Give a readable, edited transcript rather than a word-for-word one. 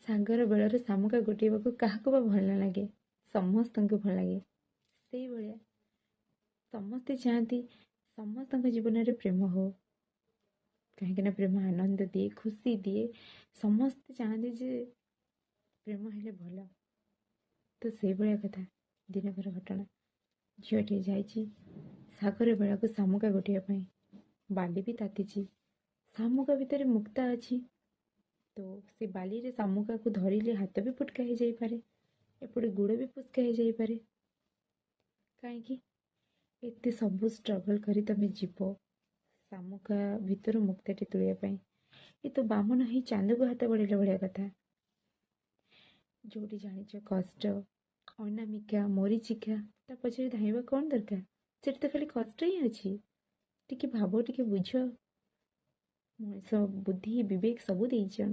ସାଗର ବେଳରେ ଶାମୁକା ଗୋଟେଇବାକୁ କାହାକୁ ବା ଭଲ ନ ଲାଗେ? ସମସ୍ତଙ୍କୁ ଭଲ ଲାଗେ। ସେଇଭଳିଆ ସମସ୍ତେ ଚାହାନ୍ତି ସମସ୍ତଙ୍କ ଜୀବନରେ ପ୍ରେମ ହଉ, କାହିଁକିନା ପ୍ରେମ ଆନନ୍ଦ ଦିଏ, ଖୁସି ଦିଏ। ସମସ୍ତେ ଚାହାନ୍ତି ଯେ ପ୍ରେମ ହେଲେ ଭଲ। ତ ସେଇଭଳିଆ କଥା, ଦିନକର ଘଟଣା। ଝିଅଟିଏ ଯାଇଛି ସାଗର ବେଳାକୁ ଶାମୁକା ଗୋଟେଇବା ପାଇଁ। ବାଲି ବି ତାତିଛି, ଶାମୁକା ଭିତରେ ମୁକ୍ତା ଅଛି। ତ ସେ ବାଲିରେ ଶାମୁକାକୁ ଧରିଲେ ହାତ ବି ଫୁଟକା ହେଇଯାଇପାରେ, ଏପଟେ ଗୋଡ଼ ବି ଫୁସ୍କା ହେଇଯାଇପାରେ। କାହିଁକି ଏତେ ସବୁ ଷ୍ଟ୍ରଗଲ୍ କରି ତମେ ଯିବ ଶାମୁକା ଭିତରୁ ମୁକ୍ତାଟି ତୋଳିବା ପାଇଁ? ଏ ତ ବାମନ ହେଇ ଚାନ୍ଦକୁ ହାତ ବଢ଼େଇଲା ଭଳିଆ କଥା। ଯୋଉଠି ଜାଣିଛ କଷ୍ଟ, ଅନାମିକା, ମରିଚିକା, ତା ପଛରେ ଧାଇଁବା କ'ଣ ଦରକାର? ସେଠି ତ ଖାଲି କଷ୍ଟ ହିଁ ଅଛି। ଟିକେ ଭାବ, ଟିକେ ବୁଝ। ମଣିଷ ବୁଦ୍ଧି ବିବେକ ସବୁ ଦେଇଛ।